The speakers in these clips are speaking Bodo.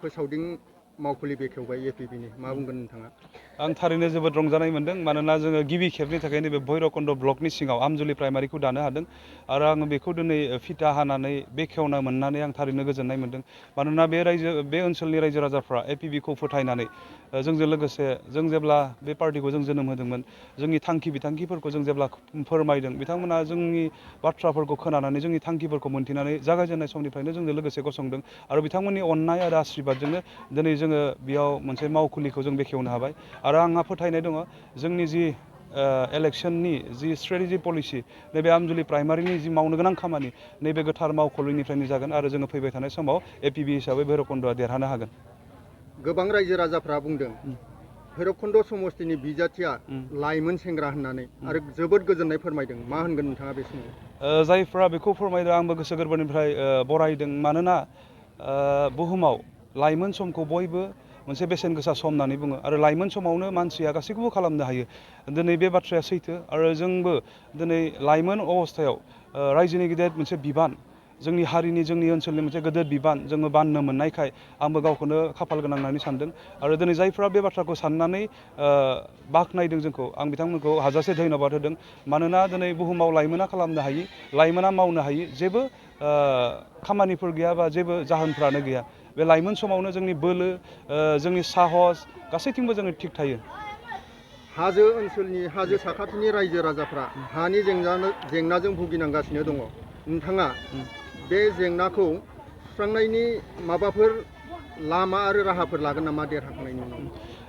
फोसावदिं मावखुलि बेखेवबाय APBनि मा बुंगोन नोंथाङा? आं थारैनो जोबोद रंजानाय मोनदों मानोना जोङो गिबि खेबनि थाखाय नैबे भैरबकुन्द ब्लकनि सिङाव आमजुलि प्राइमारिखौ दानो हादों आरो आङो बेखौ दिनै फिथा हानानै बेखेवनो मोननानै आं थारैनो गोजोननाय मोनदों मानोना बे ओनसोलनि रायजो राजाफ्रा APBखौ फोथायनानै जोंजों लोगोसे जों जेब्ला बे पार्टिखौ जों जोनोम होदोंमोन जोंनि थांखि बिथांखिफोरखौ जों जेब्ला फोरमायदों बिथांमोना जोंनि बाथ्राफोरखौ खोनानानै जोंनि थांखिफोरखौ मोनथिनानै जागायजेननाय समनिफ्रायनो जोंजों लोगोसे गसंदों आरो बिथांमोननि अननाय आरो आशीर्बादजोंनो दिनै जोङो बेयाव मोनसे मावखुलिखौ जों बेखेवनो हाबाय आरो आंहा फोथायनाय दङ जोंनि जि इलेक्शननि जि स्ट्रेटेजि पलिसि नैबे आमजुलि प्राइमारिनि जि मावनो गोनां खामानि नैबे गोथार मावखुलिनिफ्रायनो जागोन आरो जोङो फैबाय थानाय समाव APB हिसाबै भैरबकुन्दआ देरहानो हागोन। गोबां रायजो राजाफ्रा बुंदों भैरबकुन्द समस्तिनि बिजाथिया लाइमोन सेंग्रा होननानै आरो जोबोद गोजोननाय फोरमायदों। मा होनगोन नोंथाङा बे समाव? जायफ्रा बेखौ फोरमायदों आंबो गोसो गोरबोनिफ्राय बरायदों मानोना बुहुमाव लाइमोन समखौ बयबो मोनसे बेसेन गोसा सम होननानै बुङो आरो लाइमोन समावनो मानसिया गासैखौबो खालामनो हायो। दिनै बे बाथ्राया सैथो आरो जोंबो दिनै लाइमोन अबस्थायाव रायजोनि गेदेर मोनसे बिबान जोंनि हारिनि जोंनि ओनसोलनि मोनसे गेदेर बिबान जोङो बाननो मोननायखाय आंबो गावखौनो खाफाल गोनां होननानै सानदों आरो दिनै जायफ्रा बे बाथ्राखौ साननानै बाख्नायदों जोंखौ आं बिथांमोनखौ हाजासे धन्यबाद होदों मानोना दिनै बुहुमाव लाइमोना खालामनो हायि लाइमोना मावनो हायि जेबो खामानिफोर गैया बा जेबो जाहोनफ्रानो गैया। बे लाइमोन समावनो जोंनि बोलो जोंनि साहस गासैथिंबो जोङो थिग थायो। हाजो ओनसोलनि हाजो साखाथिनि रायजो राजाफ्रा हानि जेंनाजों भुगिनांगासिनो दङ। नोंथाङा बे जेंनाखौ सुस्रांनायनि माबाफोर लामा आरो राहाफोर लागोन नामा देरहाखांनायनि उनाव?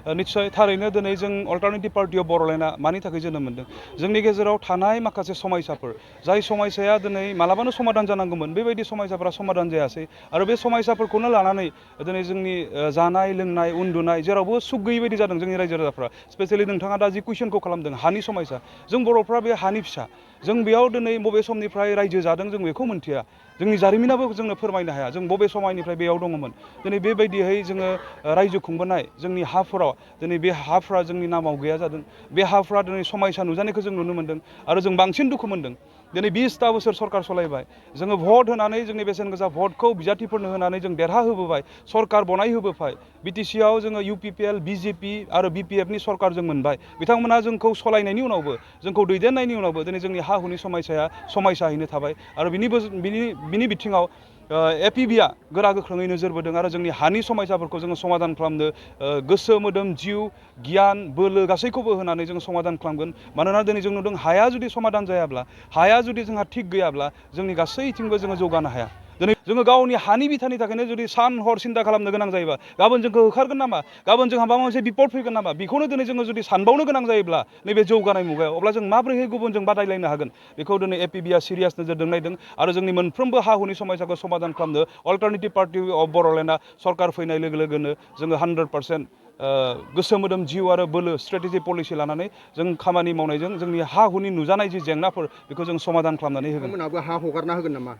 निश्चय थारैनो दिनै जों अल्टारनेटिभ पार्टि अफ बर'लेण्डआ मानि थाखाय जोनोम मोन्दों जोंनि गेजेराव थानाय माखासे समयसाफोर जाय समयसाया दिनै मालाबानो समाधान जानांगौमोन बेबायदि समयसाफोरा समाधान जायासै आरो बे समयसाफोरखौनो लानानै दिनै जोंनि जानाय लोंनाय उन्दुनाय जेरावबो सुख गैयै बायदि जादों जोंनि रायजो राजाफ्रा। स्पेसियेलि नोंथाङा दा जि कुइसनखौ खालामदों हानि समयसा जों बर'फ्रा बे हानि फिसा जों बेयाव दिनै बबे समनिफ्राय रायजो जादों जों बेखौ मोनथिया जोंनि जारिमिनाबो जोंनो फोरमायनो हाया जों बबे समायनिफ्राय बेयाव दङमोन। दिनै बेबायदियै जोङो रायजो खुंबोनाय जोंनि हाफोराव दिनै बे हाफ्रा जोंनि नामाव गैया जादों बे हाफ्रा दिनै समायसा नुजानायखौ जों नुनो मोन्दों आरो जों बांसिन दुखु मोनदों। दिनै 20टा बोसोर सरकार सलायबाय जोङो भट होनानै जोंनि बेसेन गोसा भटखौ बिजाथिफोरनो होनानै जों देरहाहोबोबाय सरकार बनायहोबोबाय बिटिसिआव जोङो UPPL BJP आरो BPFनि सरकार जों मोनबाय बिथांमोना जोंखौ सलायनायनि उनावबो जोंखौ दैदेननायनि उनावबो दिनै जोंनि हा हुनि समायसायैनो थाबाय आरो बिनि बिथिङाव APBआ गोरा गोख्रोङै नोजोर बोदों आरो जोंनि हानि समयसाफोरखौ जोङो समाधान खालामनो गोसो मोदोम जिउ गियान बोलो गासैखौबो होनानै जोङो समाधान खालामगोन। मानोना दिनै जों नुदों हाया जुदि समाधान जायाब्ला हाया जुदि जोंहा थिग गैयाब्ला जोंनि गासैथिंबो जोङो जौगानो हाया। दिनै जोङो गावनि हानि बिथानि थाखायनो जुदि सान हर सिन्था खालामनो गोनां जायोबा गाबोन जोंखौ होखारगोन नामा गाबोन जोंहा माबा मोनसे बिपद फैगोन नामा बेखौनो दिनै जोङो जुदि सानबावनो गोनां जायोब्ला नैबे जौगानाय मुगायाव अब्ला जों माबोरैहाय गुबुनजों बादायलायनो हागोन बेखौ दिनै APBआ सिरियास नोजोरजों नायदों आरो जोंनि मोनफ्रोमबो हा हुनि समयसाखौ समाधान खालामनो अल्टारनेटिभ पार्टि अफ बर'लेण्डआ सरकार फैनाय लोगो लोगोनो जोङो 100% गोसो मोदोम जिउ आरो बोलो स्ट्रेटेजि पलिसि लानानै जों खामानि मावनायजों जोंनि हा हुनि नुजानाय जि जेंनाफोर बेखौ जों समाधान खालामनानै होगोन। नोंथांमोनहाबो हा हगारना होगोन नामा?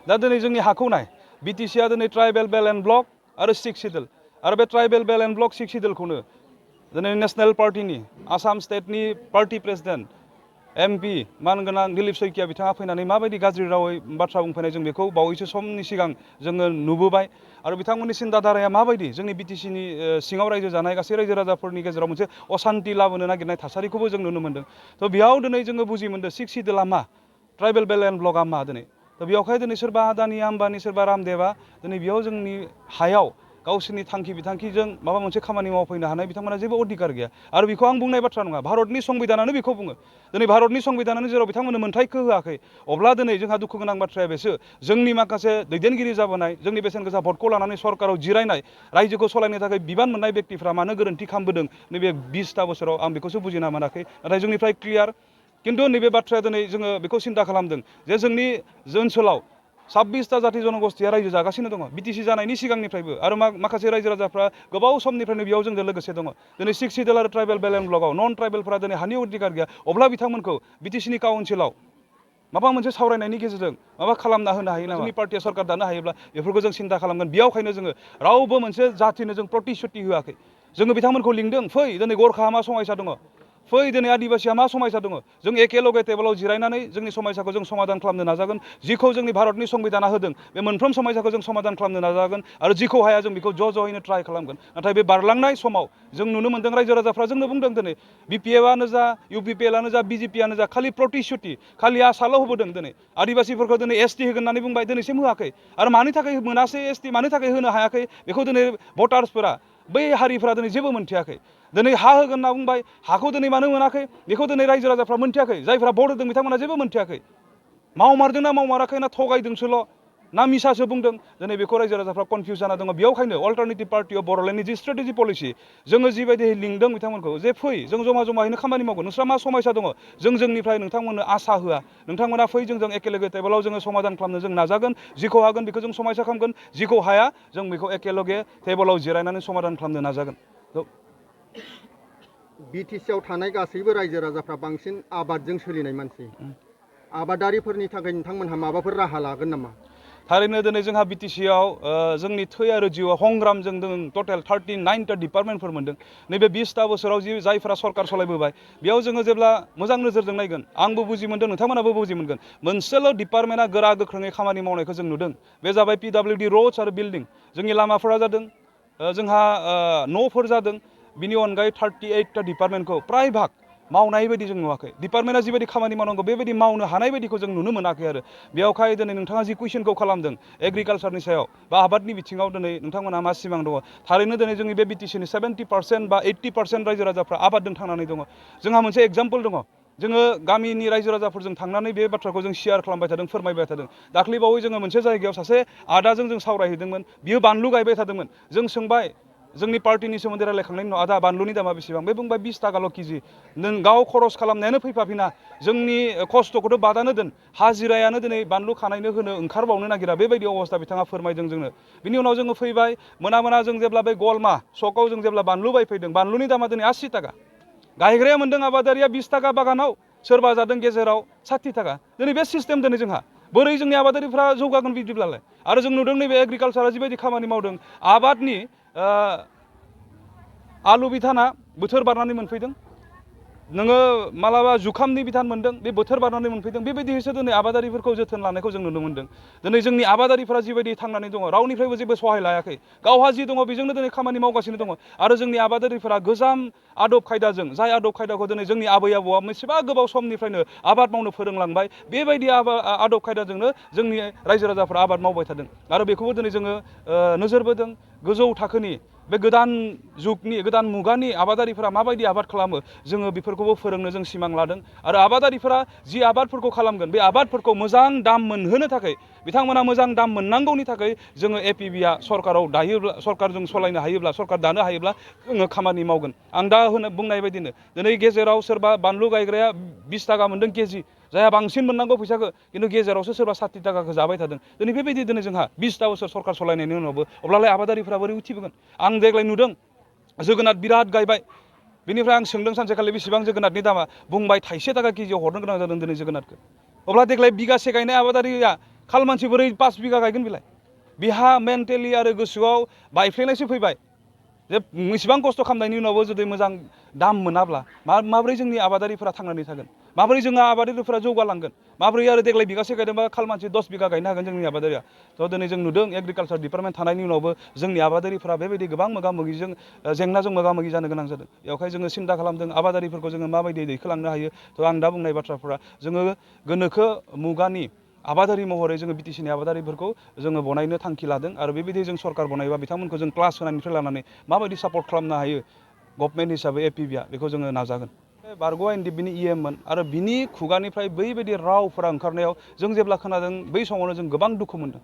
दा दिनै जोंनि हाखौ नाय BTCआ दिनै ट्राइबेल बेल एन्ड ब्लक आरो 6 सिडुल आरो बे ट्राइबेल बेल एन्ड ब्लक 6 सिडुलखौनो दिनै नेशनेल पार्टिनि आसाम स्टेटनि पार्टि प्रेसिडेन्ट MP मानगोनां दिलीप शइकिया बिथाङा फैनानै माबायदि गाज्रि रावै बाथ्रा बुंफैनाय जों बेखौ बावैसो समनि सिगां जोङो नुबोबाय आरो बिथांमोननि सिन्ताधाराया माबायदि जोंनि BTCनि सिङाव रायजो जानाय गासै रायजो राजाफोरनि गेजेराव मोनसे असान्ति लाबोनो नागिरनाय थासारिखौबो जों नुनो मोन्दों। थ' बेयाव दिनै जोङो बुजि मोन्दों 6 सिडुलआ मा ट्राइबेल बेल एन्ड ब्लकआ मा दिनै थ' बेयावहाय दिनै सोरबा आदानि आम्बानि सोरबा रामदेबा दिनै बेयाव जोंनि हायाव गावसोरनि थांखि बिथांखिजों माबा मोनसे खामानि मावफैनो हानाय बिथांमोना जेबो अधिकार गैया आरो बेखौ आं बुंनाय बाथ्रा नङा भारतनि संबिधानानो बेखौ बुङो। दिनै भारतनि संबिधानानो जेराव बिथांमोननो मोन्थायखौ होआखै अब्ला दिनै जोंहा दुखु गोनां बाथ्राया बेसो जोंनि माखासे दैदेनगिरि जाबोनाय जोंनि बेसेन गोसा भटखौ लानानै सरकाराव जिरायनाय रायजोखौ सालायनो थाखाय बिबान मोननाय व्यक्तिफ्रा मानो गोरोन्थि खालामबोदों नैबे 20टा बोसोराव आं बेखौसो बुजिना मोनाखै नाथाय जोंनिफ्राय क्लियार खिन्थु नैबे बाथ्राया दिनै जोङो बेखौ सिन्था खालामदों जे जोंनि ओनसोलाव 26टा जाथि जनगोष्ठीया रायजो जागासिनो दङ BTC जानायनि सिगांनिफ्रायबो आरो माखासे रायजो राजाफ्रा गोबाव समनिफ्रायनो बेयाव जोंजों लोगोसे दङ। दिनै 6 सिडुल आरो ट्राइबेल बेल एन्ड ब्लकआव नन ट्राइबेलफ्रा दिनै हानि अधिकार गैया अब्ला बिथांमोनखौ BTCनि काउन्सिलाव माबा मोनसे सावरायनायनि गेजेरजों माबा खालामना होनो हायो नामा? जोंनि पार्टिया सरकार दानो हायोब्ला बेफोरखौ जों सिन्था खालामगोन। बेयावखायनो जोङो रावबो मोनसे जाथिनो जों प्रतिश्रुति होआखै जोङो बिथांमोनखौ लिंदों फै दिनै गरखा मा समयसा दङ फै दिनै आदिबासिया मा समस्या दङ जों एखेलगे टेबोलाव जिरायनानै जोंनि समस्याखौ जों समाधान खालामनो नाजागोन जिखौ जोंनि भारतनि संबिधाना होदों बे मोनफ्रोम समस्याखौ जों समाधान खालामनो नाजागोन आरो जिखौ हाया जों बेखौ ज'यैनो ट्राइ खालामगोन नाथाय बे बारलांनाय समाव जों नुनो मोन्दों रायजो राजाफ्रा जोंनो बुंदों दिनै बिपिएफआनो जा इउपिपिएलआनो जा बिजेपिआनो जा खालि प्रतिश्रुति खालि आसाल' होबोदों दिनै आदिबासिफोरखौ दिनै एसटि होगोन होननानै बुंबाय दिनैसिम होआखै आरो मानि थाखाय मोनासै एसटि मानि थाखाय होनो हायाखै बेखौ दिनै भटार्सफोरा बै हारिफोरा दिनै जेबो मोनथियाखै दिनै हा होगोन होनना बुंबाय हाखौ दिनै मानो मोनाखै बेखौ दिनै रायजो राजाफ्रा मोनथियाखै जायफ्रा भट होदों बिथांमोना जेबो मोनथियाखै मावमारदों ना मावमाराखै ना थगायदोंसोल' ना मिसासो बुंदों दिनै बेखौ रायजो राजाफ्रा कनफिउज जाना दङ बेयावखायनो अल्टारनेटिभ पार्टि अफ बर'लेण्डनि जि स्ट्रेटेजि पलिसि जोङो जिबायदि लिंदों बिथांमोनखौ जे फै जों जमा जमायैनो खामानि मावगोन नोंस्रा मा समस्या दङ जों जोंनिफ्राय नोंथांमोननो आसा होआ नोंथांमोना फै जों एखेलगे टेबोलाव जोङो समाधान खालामनो जों नाजागोन जिखौ हागोन बेखौ जों समस्या खालामगोन जिखौ हाया जों बेखौ एखेलगे टेबोलाव जिरायनानै समाधान खालामनो नाजागोन बिटिसिआव थानाय गासैबो रायजो राजाफ्रा बांसिन आबादजों सोलिनाय मानसि आबादारिफोरनि थाखाय नोंथांमोनहा माबाफोर राहा लागोन नामा थारैनो दिनै जोंहा बिटिसिआव जोंनि थै आरो जिउआव संग्रामजों जों टटेल 39टा डिपार्टमेन्टफोर मोनदों नैबे 20टा बोसोराव जायफोरा सरकार सालायबोबाय बेयाव जोङो जेब्ला मोजां नोजोरजों नायगोन आंबो बुजि मोनदों नोंथांमोनाबो बुजि मोनगोन मोनसेल' डिपार्टमेन्टआ गोरा गोख्रोङै खामानि मावनायखौ जों नुदों बे जाबाय पिडब्लिउडि रोड्स आरो बिल्डिं जोंनि लामाफोरा जादों जोंहा न'फोर जादों बिनि अनगायै 38टा डिपार्टमेन्टखौ प्राय भाग मावनाय बायदि जों नुवाखै डिपार्टमेन्टआ जिबायदि खामानि मावनांगौ बेबायदि मावनो हानाय बायदिखौ जों नुनो मोनाखै आरो बेयावखाय दिनै नोंथाङा जि कुइसनखौ खालामदों एग्रिकालसारनि सायाव बा आबादनि बिथिङाव दिनै नोंथांमोनहा मा सिमां दङ थारैनो दिनै जोंनि बे बिटिसिनि 70% बा 80% रायजो राजाफ्रा आबादजों थांनानै दङ जोंहा मोनसे एग्जाम्पल दङ जोङो गामिनि रायजो राजाफोरजों थांनानै बे बाथ्राखौ जों शेयार खालामबाय थादों फोरमायबाय थादों दाख्लैबावै जोङो मोनसे जायगायाव सासे आदाजों जों सावरायहैदोंमोन बियो बानलु गायबाय थादोंमोन जों सोंबाय जोंनि पार्टिनि सोमोन्दै रायलायखांनायनि उनाव आदा बानलुनि दामा बेसेबां बे बुंबाय 20 थाखाल' केजि नों गाव खरस खालामनायानो फैफाफिना जोंनि खस्थ'खौथ' बादानो दोन हाजिरायानो दिनै बानलु खानायनो होनो ओंखारबावनो नागिरा बेबायदि अबस्था बिथाङा फोरमायदों जोंनो बिनि उनाव जोङो फैबाय मोना जों जेब्ला बे गलमा सकआव जों जेब्ला बानलु बायफैदों बानलुनि दामा दिनै 80 थाखा गायग्राया मोन्दों आबादारिया 20 थाखा बागानाव सोरबा जादों गेजेराव 60 थाखा दिनै बे सिस्टेम दिनै जोंहा बोरै जोंनि आबादारिफ्रा जौगागोन बिदिब्लालाय आरो जों नुदों नैबे एग्रिकालसारा जिबायदि खामानि मावदों आबादनि आलु बिधाना बोथोर बारनानै मोनफैदों नोङो मालाबा जुखामनि बिधान मोन्दों बे बोथोर बारनानै मोनफैदों बेबायदिसो दिनै आबादारिफोरखौ जोथोन लानायखौ जों नुनो मोन्दों दिनै जोंनि आबादारिफोरा जिबायदि थांनानै दङ रावनिफ्रायबो जेबो सहाय लायाखै गावहा जि दङ बेजोंनो दिनै खामानि मावगासिनो दङ आरो जोंनि आबादारिफोरा गोजाम आदब खायदाजों जाय आदब खायदाखौ दिनै जोंनि आबै आबौआ बेसेबा गोबाव समनिफ्रायनो आबाद मावनो फोरोंलांबाय बेबायदि आदब खायदाजोंनो जोंनि रायजो राजाफ्रा आबाद मावबाय थादों आरो बेखौबो दिनै जोङो नोजोर बोदों गोजौ थाखोनि बे गोदान जुगनि गोदान मुगानि आबादारिफोरा माबायदि आबाद खालामो जोङो बेफोरखौबो फोरोंनो जों सिमां लादों आरो आबादारिफोरा जि आबादफोरखौ खालामगोन बे आबादफोरखौ मोजां दाम मोनहोनो थाखाय बिथांमोना मोजां दाम मोननांगौनि थाखाय जोङो APBआ सरकाराव दायोब्ला सरकारजों सालायनो हायोब्ला सरकार दानो हायोब्ला जोङो खामानि मावगोन आं दा बुंनाय बायदिनो दिनै गेजेराव सोरबा बानलु गायग्राया 20 थाखा मोन्दों केजि जायहा बांसिन मोननांगौ फैसाखौ खिन्थु गेजेरावसो सोरबा 60 थाखाखौ जाबाय थादों दिनै बेबायदि दिनै जोंहा 20टा बोसोर सरकार सालायनायनि उनावबो अब्लालाय आबादारिफ्रा बोरै उथिबोगोन आं देग्लाय नुदों जोगोनार बिराद गायबाय बेनिफ्राय आं सोंदों सानसेखालि बेसेबां जोगोनारनि दामा बुंबाय थाइसे थाखा केजियाव हरनो गोनां जादों दिनै जोगोनारखौ अब्ला देग्लाय बिगासे गायनाय आबादारिया खाल मानसि बोरै 5 बिगा गायगोन बेलाय बिहा मेन्टेलि आरो गोसोआव बायफ्लेनायसो फैबाय जे इसेबां खस्थ' खालामनायनि उनावबो जुदि मोजां दाम मोनाब्ला माबोरै जोंनि आबादारिफोरा थांनानै थागोन माबोरै जोंहा आबादारिफोरा जौगालांगोन माबोरै आरो देग्लाय बिगासे गायदोंबा खाल मानसि 10 बिगा गायनो हागोन जोंनि आबादारिया थ' दिनै जों नुदों एग्रिकालसार डिपार्टमेन्ट थानायनि उनावबो जोंनि आबादारिफोरा बेबायदि गोबां मोगा मोगिजों जेंनाजों मोगा मोगि जानो गोनां जादों बेवहाय जोङो सिन्था खालामदों आबादारिफोरखौ जोङो माबायदि दैखोलांनो हायो थ' आं दा बुंनाय बाथ्राफोरा जोङो गोनोखो मुगानि आबादारि महरै जोङो बिटिसिनि आबादारिफोरखौ जोङो बनायनो थांखि लादों आरो बेबायदि जों सरकार बनायबा बिथांमोनखौ जों क्लास होनायनिफ्राय लानानै माबायदि सापर्ट खालामनो हायो गभर्नमेन्ट हिसाबै APBआ बेखौ जोङो नाजागोन बारग'वा एनडिएफ बिनि EMमोन आरो बिनि खुगानिफ्राय बैबायदि रावफोरा ओंखारनायाव जों जेब्ला खोनादों बै समावनो जों गोबां दुखु मोनदों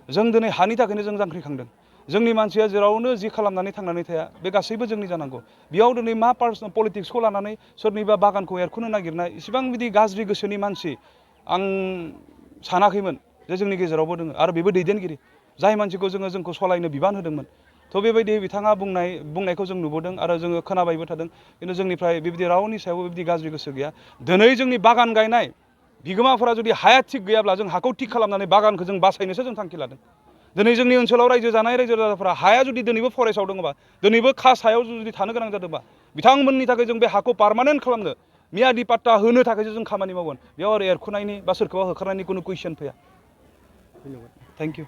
जों दिनै हानि थाखायनो जों जांख्रिखांदों जोंनि मानसिया जेरावनो जि खालामनानै थांनानै थाया बे गासैबो जोंनि जानांगौ बेयाव दिनै मा पार्सनेल पलिटिक्सखौ लानानै सोरनिबा बागानखौ एरखुनो नागिरनाय इसिबां बिदि गाज्रि गोसोनि मानसि आं सानाखैमोन जे जोंनि गेजेरावबो दङ आरो बेबो दैदेनगिरि जाय मानसिखौ जोंखौ सलायनो बिबान होदोंमोन थ' बेबायदि बिथाङा बुंनायखौ जों नुबोदों आरो जोङो खोनाबायबो थादों खिन्थु जोंनिफ्राय बेबायदि रावनि सायावबो बेबायदि गाज्रि गोसो गैया दिनै जोंनि बागान गायनाय बिगोमाफोरा जुदि हाया थिग गैयाब्ला जों हाखौ थिग खालामनानै बागानखौ जों बासायनोसो जों थांखि लादों दिनै जोंनि ओनसोलाव रायजो जानाय रायजो राजाफोरा हाया जुदि दिनैबो फरेस्टआव दङबा दिनैबो खास हायाव जुदि थानो गोनां जादोंबा बिथांमोननि थाखाय जों बे हाखौ पार्मानेन्ट खालामनो मियादि पाट्टा होनो थाखायसो जों खामानि मावगोन बेयाव आरो एरखुनायनि बा सोरखौबा होखारनायनि कुनु कुइसन फैया धन्यबाद थेंक इउ